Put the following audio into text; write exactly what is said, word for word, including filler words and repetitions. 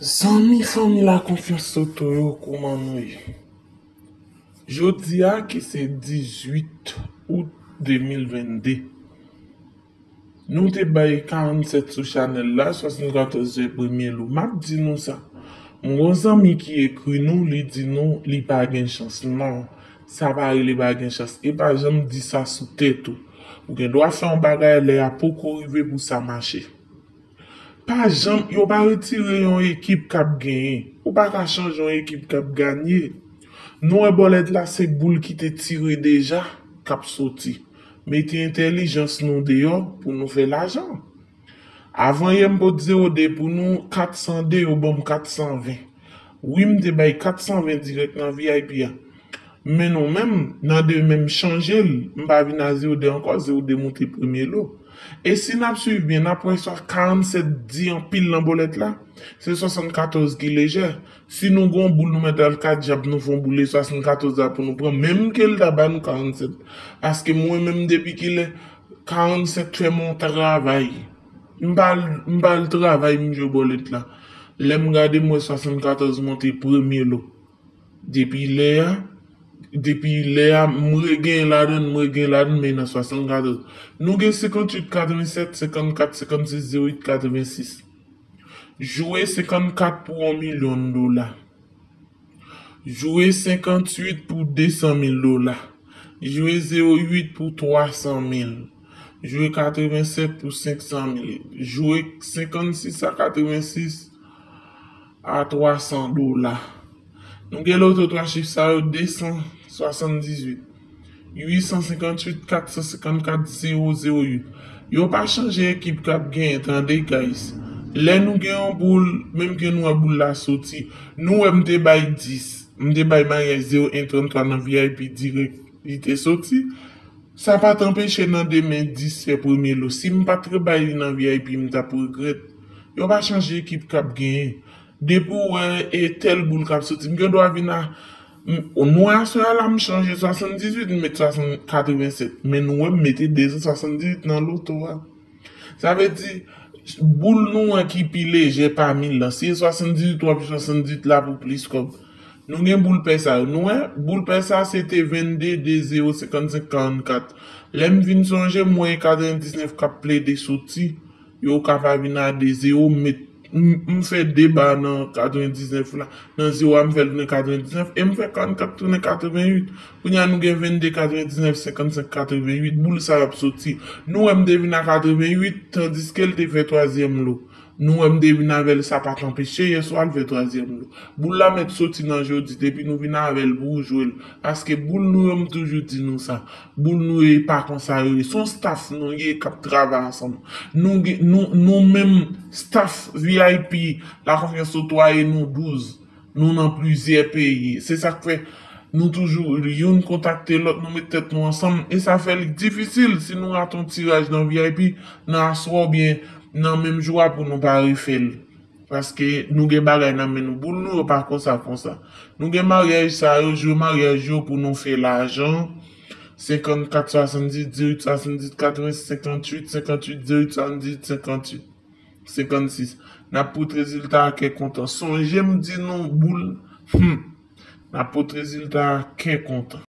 Zanmi, fanmi, Lakonfyans Loto yo, kouman nou ye? Jodi a ki se dizuit out de mil vennde, nou te bay karannsèt sou chanèl la, swasannkatòz se premye lo. M ap di nou sa. M gon zanmi ki ekri nou, li di nou li pa gen chans. Non, sa pa rele pa gen chans. E pa janm di sa sou tèt ou. Ou gen dwa fè yon bagay lè a poko rive pou sa mache. Pa janm, yo pa retire yon ekip k ap genyen. Ou pa ka chanje yon ekip k ap ganye. Nou wè bòlèt la se boul ki te tire deja k ap soti. Mete entèlijans nou deyò pou nou fè lajan. Avan yè m pot zewo de pou nou, kat san de, yo ban m kat san ven. Wi, m te bay kat san ven dirèk nan V I P a. Men nou menm, nan demen m chanje l, m pa vin a zewo de ankò, zewo de moute premye lo. E si n ap swiv byen, n ap wè swa karannsèt di anpil nan bòlèt la, se swasannkatòz ki lejè. Si nou gon boul, nou mèt al kadjab, nou fè yon boul e swasannkatòz la pou nou pran, menm ke l ta ba nou karannsèt. Paske mwen menm depi kilè, karannsèt fè m yon travay. M pa al, m pa al travay, m jwe bòlèt la. Lè m gade, m wè swasannkatòz monte premye lo. Depi lè a, depi lè a, m regenyen ladann, m regenyen ladann, men nan swasannkatòz. Nou gen senkantuit katrevensèt, senkannkat, senkannsis, zewo uit, katrevensis. Jwe senkannkat pou yon milyon dola. Jwe senkantuit pou desan mil dola. Jwe zewo uit pou twasan mil. Jwe katrevensèt pou senksan mil. Jwe senkannsis a katrevensis a twasan dola. Nou gen loto twa chif sa yo, desan swasanndizuit, uitsan senkantuit, katsan senkannkat, zewo zewo uit. Yo pa chanje ekip k ap genyen, tande, guys. Lè nou gen yon boul, menm ke nou wè boul la soti, nou wè m te bay dis, m te bay maryaj zewo en tranntwa nan V I P dirèk, li te soti. Sa pa t anpeche nan demen dis fè premye lo. Si m pa t rebay li nan V I P, m t ap regrèt. Yo pa chanje ekip k ap genyen. Depi w wè e tèl boul k ap soti, m gen dwa vin a, m, nou wè aswè a la, m chanje swasanndizuit, m met swasann, katrevensèt. Men nou wè m mete desan swasanndizuit nan loto a. Sa vle di, boul nou an ki pi lejè pami l lan, si e swasanndizuit, w ap swasanndizuit la pou plis kòb. Nou gen boul pè sa yo. Nou wè, boul pè sa se te vennde, de zewo, senkannsenk, karannkat. Lè m vin sonje, m wè e katrevendiznèf k ap plede soti. Yo ka pa vin a de zewo, m met, m, m fè de ba nan katrevendiznèf la. Nan zewo a, m fè l tounen katrevendiznèf, e m fè karannkat tounen katrevenuit. Kounye a, nou gen vennde, katrevendiznèf, senkannsenk, katrevenuit. Boul sa yo ap soti. Nou wè m te vin a katrevenuit, tandiske l te fè twazyèm lo. Nou wè m te vin avè l, sa pa t anpeche yèswa l fè twazyèm lo. Boul la mèt soti nan jodi, depi nou vin avè l pou w jwe l. Paske boul nou yo, m toujou di nou sa. Boul nou yo, e pa konsa yo ye. Se yon staff nou ye k ap travay ansanm. Nou gen, nou, nou menm staff V I P, Lakonfyans Loto a, e nou douz. Nou nan plizyè peyi. Se sa k fè nou toujou youn kontakte lòt, nou met tèt nou ansanm. E sa fè li difisil si nou rate yon tiraj nan V I P nan aswè oubyen nan menm jou a pou nou pa refè l. Paske nou gen bagay nan men nou. Boul nou yo pa konsa konsa. Nou gen maryaj sa yo, jwe maryaj yo pou nou fè lajan. Senkannkat, swasanndizuit, swasanndizuit, katreven, senkanntuit, senkanntuit, zewo uit, swasanndizuit, senkanntuit, senkannsis. N ap pot rezilta a kè kontan. Sonje m di nou boul, hmm, n ap pot rezilta a kè kontan.